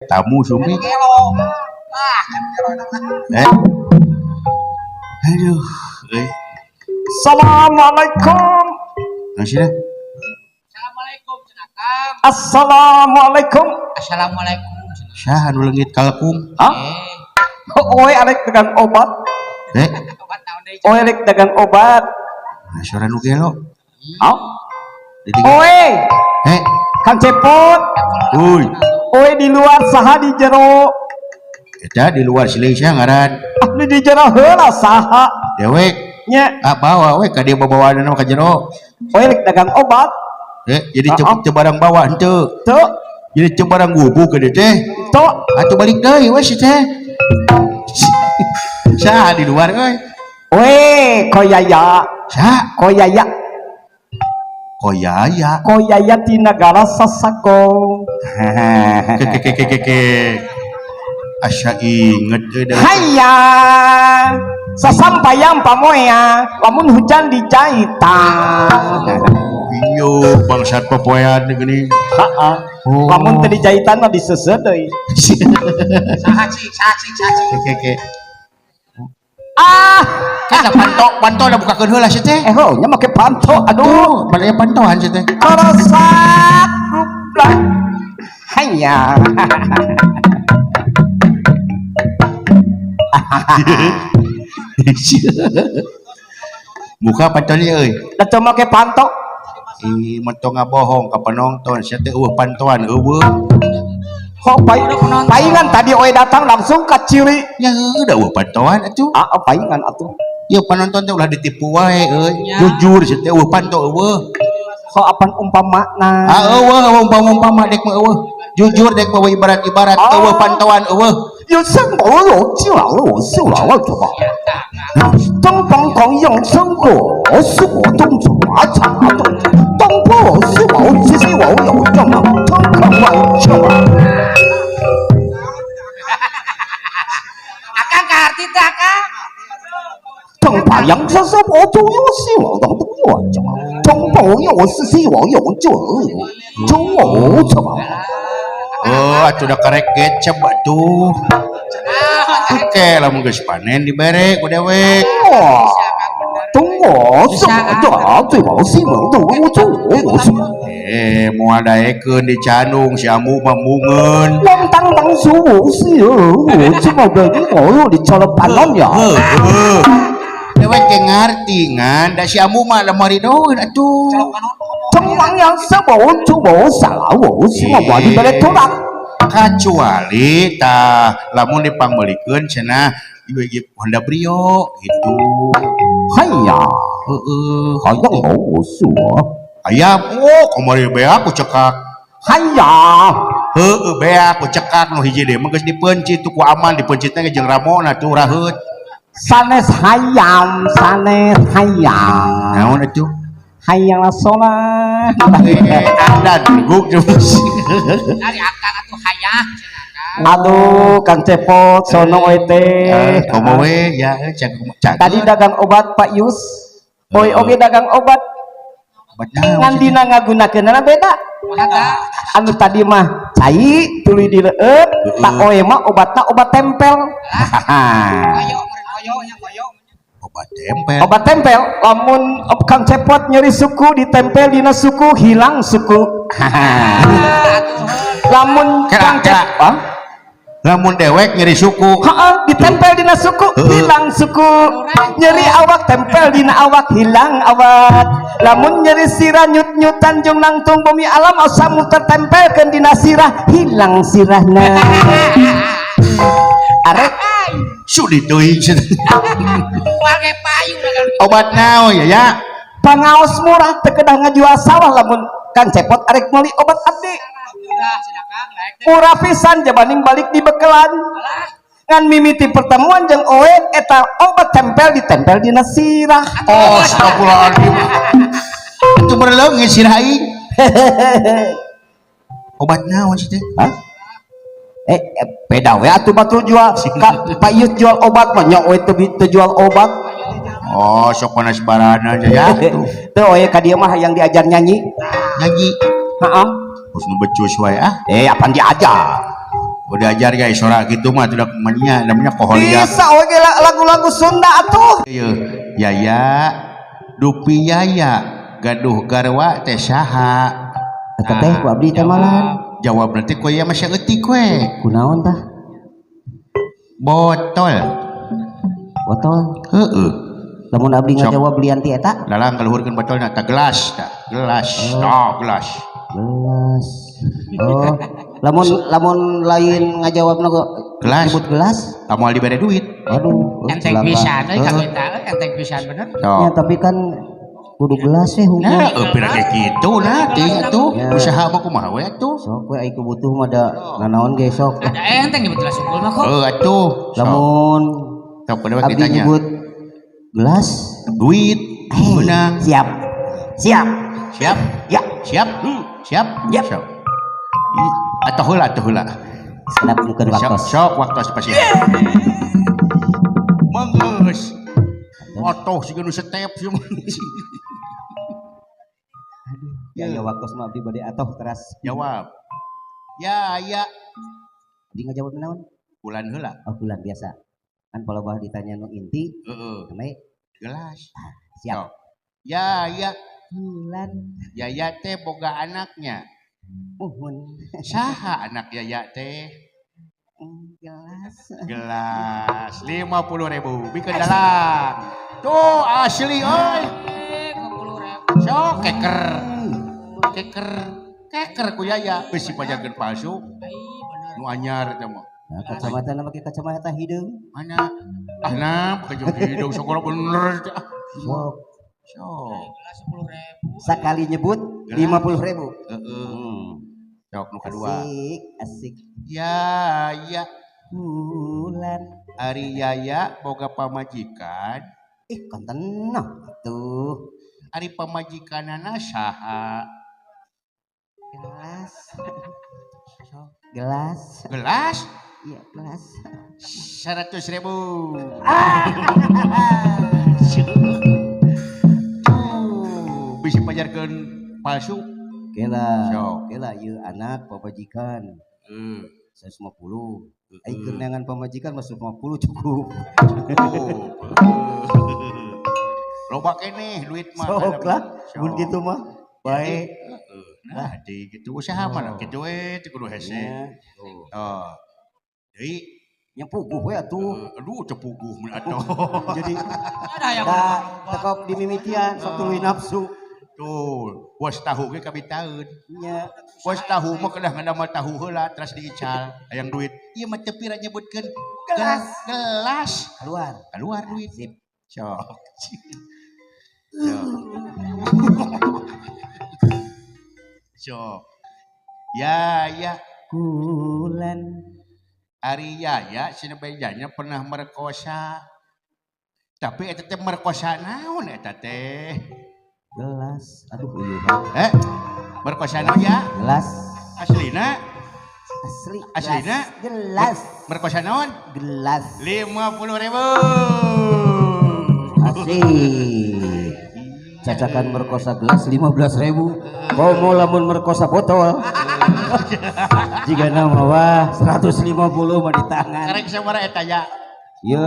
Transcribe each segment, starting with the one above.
Tamu sumi. Gelo. Ah, kan gelo Eh. Aduh, eh. Assalamualaikum. Nah, sih dah. Assalamualaikum cenah Kang. Assalamualaikum. Assalamualaikum cenah. Saha nu leungit kalkung? Hah? Eh, Oe arek dagang obat. Eh, obat naon deui? Oe arek dagang obat. Nah, suara nu gelo. Hah? Jadi Oe, eh, Kang Cepot. Uy, Oe di luar saha di jero? Eta di luar Silesia ngaran. Ah, nu di jero heula saha? Dewek. Nya, Ah, bawa we ka dieu babawaanna mah ka jero. oe rek dagang obat. Eh, jadi Ah, ah. teu barang bawa henteu. Tuh, Jadi teu barang gubuk ke dieu teh. Tuh. Atuh balik deui we si teh. Saha di luar euy? Oe, koyaya, Saha? Koyaya, Koyaya. Koyaya di negara Sasako. Ke ke ke ke ke ke. Asa inget euy da. Hayya, sasampayang pamoea, lamun hujan dijaitan. Iyo, bangsat popoean geuning. Heeh. Oh. Lamun teu dijaitan mah diseuseut deui. Saha cik, saha cik, saha cik. Ke ke ke. Ah, Kan panto, panto da bukakeun heula si teh. Eh heuh nya make panto, aduh. Aduh, balaya pantoan si teh. Korosak kuplak. Hayya. Buka pantonya euy. Da teu make panto. Ih, mentok ngabohong ka penonton sia teh eueuh pantoan eueuh. Kok paingan tadi oe datang langsung ka ciri. Ya heueuh da eueuh pantoan atuh. Ah, paingan atuh. Ya penonton teh ulah ditipu wae euy. Ya. Jujur sia teh eueuh panto eueuh. Kok apan umpamana? Ah eueuh umpama-umpama dek mah eueuh. Jujur dek mah ibarat-ibarat Ah. eueuh pantoan eueuh. 有生活有就老我是老我怎么？东方光养生活是我东抓查东东坡是我其实我有这么通可我这么。 Akang kaharti teh akang. 东方养生活中有是我东我这么东方有是是我有这中我这么。 Oh, atuh da karek gecep atuh. Oke, lamun geus panen dibere ku dewek. 哇，东我是我这最我是我东我这我是。 Eh, moal daekeun dicandung si amu mah mungeun. 啷当当时我是我这么的，我你吃了半了。 Heuh. Dewek ge ngarti ngan da si amu mah lemari doeun atuh. 中王阳什么就我啥我什么我你别来偷懒。 Kecuali tah lamun dipangmeulikeun cenah ieu ieu Honda Brio gitu. 哎呀， Heeh. 好像我是我。 Ayam, oh kamari beak ku cekak. 哎呀， Heueuh beak ku cekak nu hiji deui mah geus dipencit tuh ku aman dipencitna ge jeung ramona tuh raheut. Sanes hayam, sanes hayam. Naon atuh? Hayang lah sholat. Eh, adan gug terus. Dari akang atuh hayah cenah Kang. Aduh, Kang Cepot, sono we teh. Komo we ya cag cag. Tadi dagang obat Pak Yus. Oi oge dagang obat. Obat naon? Ngan dina ngagunakeunana beda. Kumaha Anu tadi mah cai tuluy dileueut, tak oe mah obatna obat tempel. Koyo meureun koyo nya koyo. Obat tempel. Obat tempel, lamun Kang Cepot nyeri suku ditempel dina suku hilang suku. Lamun Kela, Kang kela. Cepot Lamun dewek nyeri suku. Heeh, ditempel dina suku hilang suku. Nyeri awak tempel dina awak hilang awak. Lamun nyeri sirah nyut-nyutan jeung nangtung bumi alam asa muter tempelkeun dina sirah hilang sirahna. Arek Sudi teuing cenah. Wage payung dagang. Obat naon ya ya? Pangaos murah teu kedah ngajual sawah lamun Kang Cepot arek meuli obat abdi. Murah cenah Kang, laek teh. Murah pisan jabaning balik di bekelan. Alah, Ngan mimiti pertemuan jeung oe eta obat tempel ditempel dina sirah. Oh, astagfirullahaladzim. Itu berleungit sirah aing. Obat naon sih teh? Hah? Eh, beda we atuh batur jual. Ka, Pak Yus jual obat mah nya oe teu jual obat. Oh, sok panas barana aja ya. Teu oe ka dieu mah yang diajar nyanyi. Nyanyi. Heeh. Terus nu becus wae ah. Eh, apaan diajar? Udah ajar guys, sora gitu mah tidak namanya namanya koholiak. Bisa oge lagu-lagu Sunda atuh. Ieu Yaya Dupi Yaya gaduh garwa teh saha? Eta teh ku abdi teh malahan. Jawab nanti ku ya masih eutik we. Kunaon tah? Botol. Botol. Heeh. Lamun abdi ngajawab lian ti eta? Lalang kaluhurkeun botolna tah gelas tah, gelas. Oh. Tah gelas. Gelas. Oh, lamun lamun lain ngajawabna kok Gelas. Nyebut gelas. Kamu dibere duit. Aduh, Enteng celaka. pisan euy ka kita euy, enteng pisan bener. Ya, Sok. tapi kan kudu gelas ya hungkul. Nah, pira ge kitu nah ting atuh. Ya. Usaha mah kumaha we atuh. Sok we ai butuh mah da nanaon ge sok. Ada enteng nyebut gelas unggul mah kok. Heuh atuh. Sok. Lamun Sok pada abdi ditanya. nyebut gelas, Duit menang. siap. Siap. Siap? Ya. Siap? Siap? Yap. Siap. Atuh heula atuh heula. Sedap bukan Sok waktu. sok waktu pasti. Manggeus. Otoh siga nu setep sih. Ya ya waktu mah abdi bade atoh teras. Jawab. Ya ya Abdi ngajawab naon? Bulan heula. Oh, bulan biasa. Kan kalau bah ditanya nu inti, Heeh. namanya Gelas. siap. Sok. Ya ya Bulan Yaya teh boga anaknya. muhun. Saha anak Yaya teh? Gelas. Gelas 50.000 bikin dalam. Tuh asli oi. 50.000. Sok keker. Keker. Keker ku Yaya bisi pajakeun palsu. Ai bener. Nu anyar teh mah. Nah, kacamata nama pakai kacamata hideung. Mana? Ah nah, pakai jauh hidung sok bener. Ah, Sok. Sok. Gelas 10.000. Sekali nyebut Gelas. 50.000. Heeh. Sok nu kadua. Asik, asik. Ya ya Bulan. Ari Yaya boga pamajikan. Ih, konten noh tuh. Ari pamajikanana saha? Gelas. Gelas. Gelas Iya, gelas. 100.000. Tuh, bisa pajarkeun palsu. Kela, Sok. kela ieu anak pamajikan Heeh. 150. Ai keur neangan pamajikan mah 150 cukup. Cukup. Loba keneh duit mah. Sok lah, Sok. mun kitu mah. Baik. Heeh. Nah, di gitu usaha mah kitu we teu kudu hese. Ya. Oh. Deui, Nya puguh we atuh. aduh teu puguh mun atuh. Jadi Ada yang da tekop di mimitian sok tuluy nafsu. Tuh, bos tahu ge kabitaeun. Nya Bos tahu mah kedah ngadamel tahu heula terus diical hayang duit. Ieu mah teu pira nyebutkeun Gelas. Gelas. keluar. Keluar duit. Sip. Sok. Sok. Sok. Ya ya Kulan. Ari Yaya cenah bejanya pernah merkosa. Tapi eta teh merkosa naon eta teh? Gelas. Aduh, uyuh. Eh, merkosa naon ya? Gelas. Aslina? Asli. Aslina? Gelas. Merkosa naon? Gelas. 50.000. Asik. Cacakan merkosa gelas 15.000. Komo lamun merkosa botol. Jika nama wah 150 mah di tangan. Karek sabaraha eta ya? Ye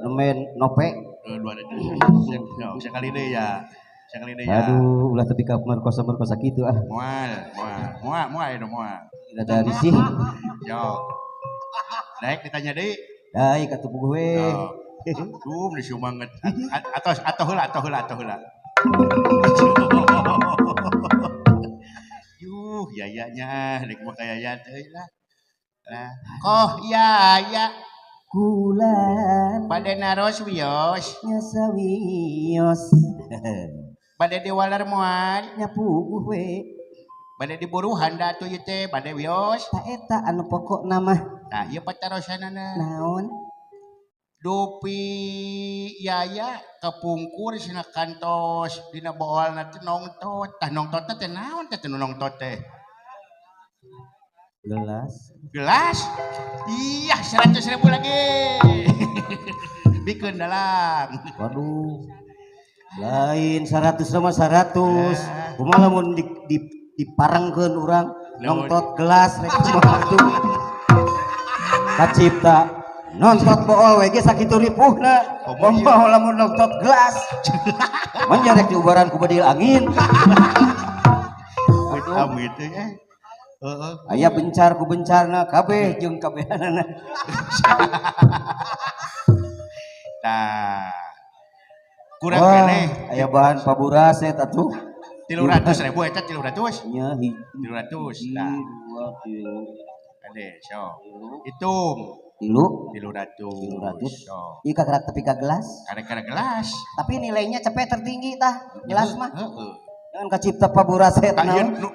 nemen nope. 200. Sok, sekali deui ya. Sekali deui ya. Aduh, ulah tepi ka merkosa-merkosa kitu ah. Moal, moal, moal, moal itu moal. Rada risih. Sok. Daek ditanya deui. Dai katuh puguh we. Sok. Duh, meuni sumanget. Atau heula, atau heula, atau heula. Yuh, yayanya, rek mah ka yaya teh lah. Lah, koh yaya Kulan bade naros wios, nya sawios. bade diwaler moal, Nya puguh we. bade diburuhan da atuh ieu teh, bade wios. Ta eta anu pokok nama Nah, ieu patarosanana. naon? Dupi yaya kepungkur sina kantos dina boolna teh nongtot. Tah nongtot teh naon teh nu nongtot teh? Gelas. Gelas? Iya, 100.000 lagi. Bikeun dalam. Waduh. Lain 100 sama 100. Kumaha lamun di diparengkeun urang nongtot gelas rek kumaha tuh. Kacipta nontot bool we ge sakitu ripuhna. Komo ieu. Komo lamun nontot gelas. Menjarek diubaran ku bedil angin. Amit teh eh. Heeh. Aya bencar ku bencarna kabeh jeung kabehanana. Tah. Kurang Wah, keneh. aya bahan paburas eta atuh. 300 ribu eta 300. Nya hiji, 300. Tah. dua, tilu, Ade, sok. Hitung. tilu, 300. 300. Sok. Ieu kakarak tepi ka gelas. Karek-karek gelas. Tapi nilainya cepet tertinggi tah, gelas mah. Heeh. Jangan kacipta paburas eta Tah ieu naon. nu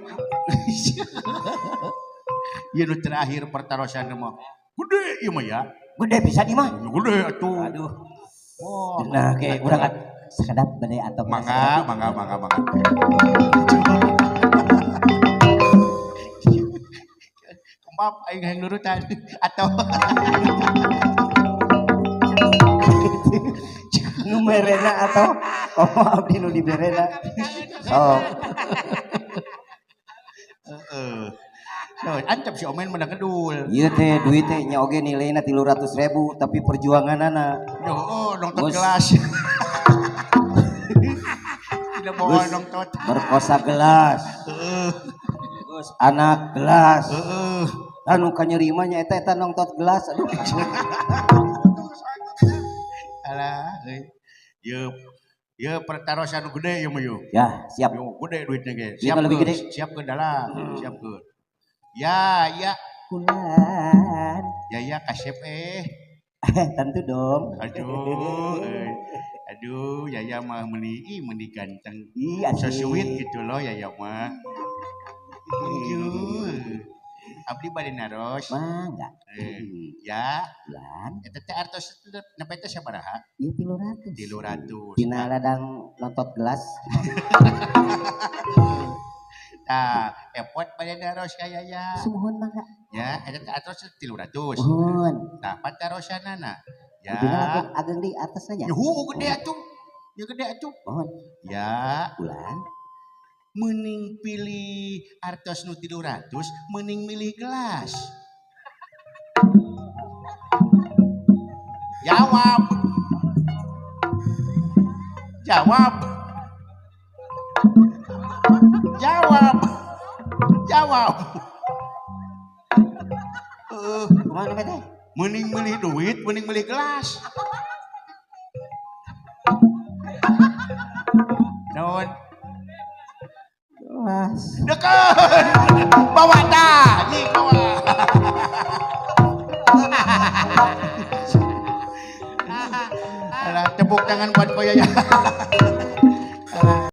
Ieu nu terakhir pertarosan mah. Gede ieu mah ya. Gede bisa di mah. Gede atuh. Aduh. Wah. Nah, oke, urang sakedap bade atau Mangga, mangga, mangga, mangga. Kembab aing hayang nurutan atau nu merena atau komo abdi nu diberena. Sok. heeh. So, ancap si Omen menang kedul. Ieu teh duit teh nya oge nilaina 300.000 tapi perjuanganana Yo, oh, nonton Gus. gelas. Tidak bawa Gus. nonton. merkosa gelas. Heeh, Geus anak gelas. heeh. Anu kanyeri mah nya eta eta nongtot gelas. Aduh. Alah, euy. Ye, ye pertarosan nu gede ieu mah yo. Ya, siap. Yo, gede duitnya ge. Duitnya lebih gede. Siap ke dalam, siap ke. Ya, ya, Kulan. ya, ya kasep eh. Tentu dong. Aduh, euy. Aduh, Yaya mah meni ih meni ganteng. Ih, So asik. sweet gitu loh Yaya mah. Aduh. Abdi bade naros. Mangga. Eh, ya, Kulan. eta teh artos napa teh sabaraha? Ieu 300. 300. Dina ladang nontot gelas. Tah, epot bade naros ka Yaya. Sumuhun mangga. Ya, eta teh artos 300. Muhun. Tah, patarosanana. Ya. Dina ageng ageng di atas nya. Ya, huu, gede atuh. Ya gede atuh. Mohon. Ya, Kulan. mending pilih artos nu 300, mending milih gelas. Jawab. Jawab. Jawab. Jawab. Kumaha namanya teh? Mending milih duit, mending milih gelas. Naon? Gelas. Deket. Bawa tah, nih bawa. Alah, tepuk tangan buat Koyaya.